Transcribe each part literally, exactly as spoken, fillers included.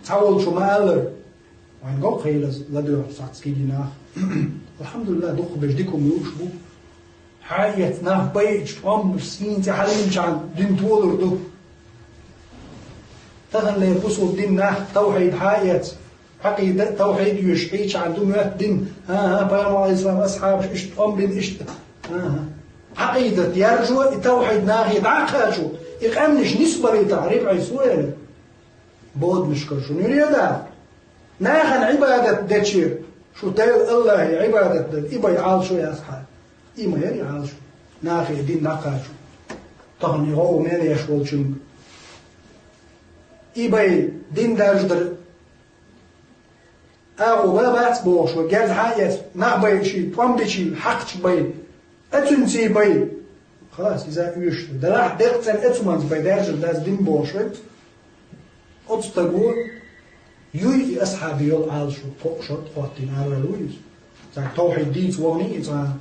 Цхьаволчо ма-аллара: «Вайн гӀо кхелаз ладоьгӀу сац киги нах». Алхьамдулиллах, дукхахберш дика хӀума юуш бу. Хьаэц нах байча, тӀом сийна цӀе хьалийначарна дин толур ду. Таханлера бусулба дин нах тавхьид хьаэц, Ӏакъида, тавхьид йоьшуш хьийча ду моьтту дин. ХӀан-хӀа, пайхамар алейхиссалам асхьабаш иштта тӀом бина, иштта. ХӀан-хӀа. Ӏакъидат яржо, и тавхьид нахе дӀа а кхачо, и къаьмнаш нисбалийтахь, рибӀай суэла. Бодмашкара шу нуьре а даха. Нахана Ӏибадат дечера, шу Даьла Аллахье Ӏибадат дан, и бай Ӏалашо яц хьа. И ма яри Ӏалашо. Нахе дин дӀакхачо. Тахана и гӀо мел еш волчунга. И бай дин дарждар агӀо ба бац бохуш, вай герз хьаэц, нах байчий, тӀом бичий, хьакхча бай, эцунций бай. Халас, иза уьш ду. Далахь декъ цӀена эцуманца бай, даьржар дац дин бохуш вай. Оцу стаго юй и асхьаби йолу Ӏалашо, кхоъ шорт хӀоттийна араваьлла ву иза. Цхьа тавхьид дийца вахана и цкъа.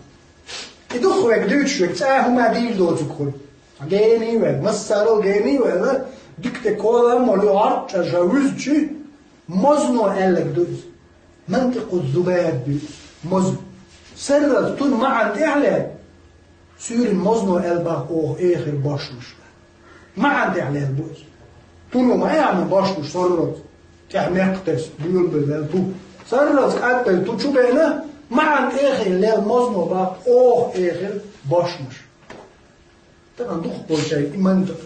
И дукха вега дуьйцуш вега, цкъа хӀума дийр доцург хуьлу. Гений ваьлла, массарал гений ваьлла, дика тӀе кола а молу, гӀорчӀа жа вуьзчи, мозно аьлларг ду иза. Мантикъу зубаб ду иза. Мозно. Сарралц тун маьӀна тӀехь лаьа, суьйрин мозно аьлла бах оха эхар бошмаш. МаьӀна тӀехь лаьа бу иза. Туно ма яхьна бошмаш сарралц. ТӀехь мекх тесна, буьйлабелла ту. Сарралц кӀадбелла ту чу бена, маьӀна тӀехь лаьа мозно бах оха эхар бошмаш. Тахана дукхахболчаьрга и мантикъ.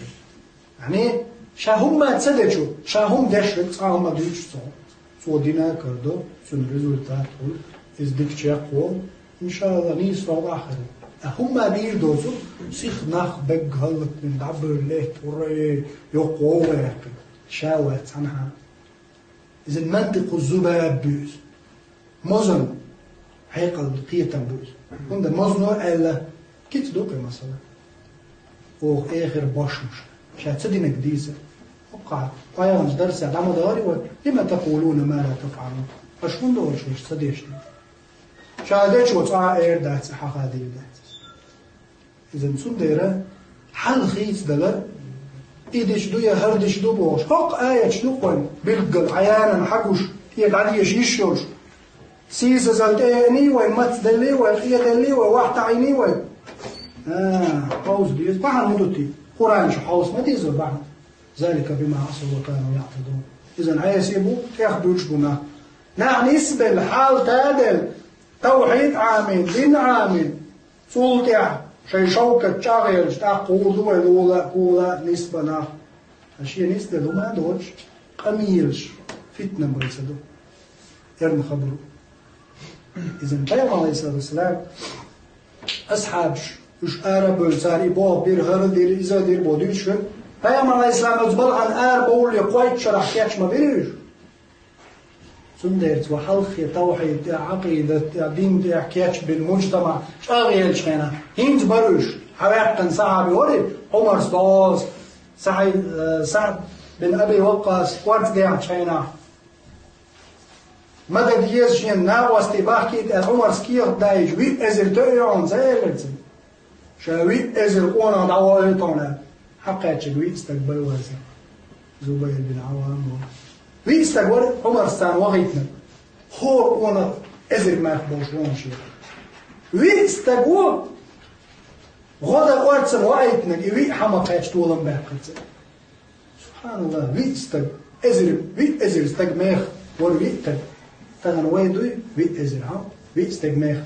Яъни, ша хӀумма ца дечо, ша хӀума деш верг цкъа хӀума дуьйцуш ца хьо. Цо дина карадо, цуьнан результат хуьлу, иза дика чекхволу, иншааллах, нийса сов ахь хир ву. Ткъа хӀумма дийр доцург, сиха нах бегга хӀаллакбина дӀабевлла летта, ура, йоккха вовгӀа яьккхина. Ша вац цхьанхьа. Иза мантикъу зубаб бу иза. Мозан хьекъал кхетам бу иза. ХӀунда мозно аьлла, кица ду кхин масала. Оха эхар бошмаш. Ша ца динарг дийца. ХӀокхахь, пайхамарца дарсехь дӀа ма дагӀари вай: «Лима такъулуна ма ла тафӀалун?» Аша хӀунда олуш вайша ца дешна? Ша дечо цкъа а эр дац, хьаха дийр дац. Изан цундела хьал хийцадала, и дича ду я хӀара дича ду бохуш, хӀокху аяташ ду кхойн билггал Ӏаянан хьагуш, тӀе дӀадеша йиш йолуш. Сийсазал тӀеэний вай, мацделлий вай, къеделлий вай, вахьтаӀийний вай. А, хьовса деза, бахьана хӀун ду ти? Къуръан чу хьовса ма деза бахьана. Залика бима Ӏасав ва кану яӀтадун. Изан Ӏеси бу, тӀех буьлуш бу нах. Нах нисбелла, хьал таделла, тавхьид Ӏамин, дин Ӏамин. Цул тӀаьхьа шайн шовкат чӀагӀъелча, тӀаккха гӀур ду вай лула а, кула а, нисбан нах. Ткъа шен нисделла хӀума доцуш, къамелаш, фитна бай ца ду. Эрна хабар ду. Изан пайхамар, алейхиссалату вассалам, асхьабаш, уьш ара а бевлла, цара и боху бира, хӀара дира, иза дира боху дуьйцуш верг. Пайхамар, алейхиссалам, оцу балхана ара бовлле кхойтта шарахь кечма бира уьш. Цундела цо хьалххе тавхьид тӀехь, Ӏакъидат тӀехь, дин тӀехь кечбина муджтамаъ чӀагӀъеллачу хенахь, хӀинца бара уьш, хьан ваьккхина сахьаби вара, Ӏумарс боху, Сахьи-, э, СаӀд бин Аби Ваккъас орца дехьачу хенахь. Ма дан деза шена накъостий бахкийта аьлла, Ӏумарс кехат даийтича, виъ эзар тоьу хьуна ца элира цуьнга. Ша виъ эзар къонах дӀавахийтахьуна. Хьакхаьччиг виъ стаг бай вайца. Зубайр бин Ӏаввам вара. Виъ стаг вара Ӏумарс царна вахийтинарг. ХӀора къонах эзар мах болуш вон шен. Виъ стаг ву, гӀо дан орцана ваийтинарг, и виъ хьама кхаьчча толам баьккхира цара. СубхьаналлахӀ, виъ стаг, эзар, виъ эзар стаг мех вара виъ стаг. Тахана вай дуй, виъ эзар хьама, виъ стаг мех.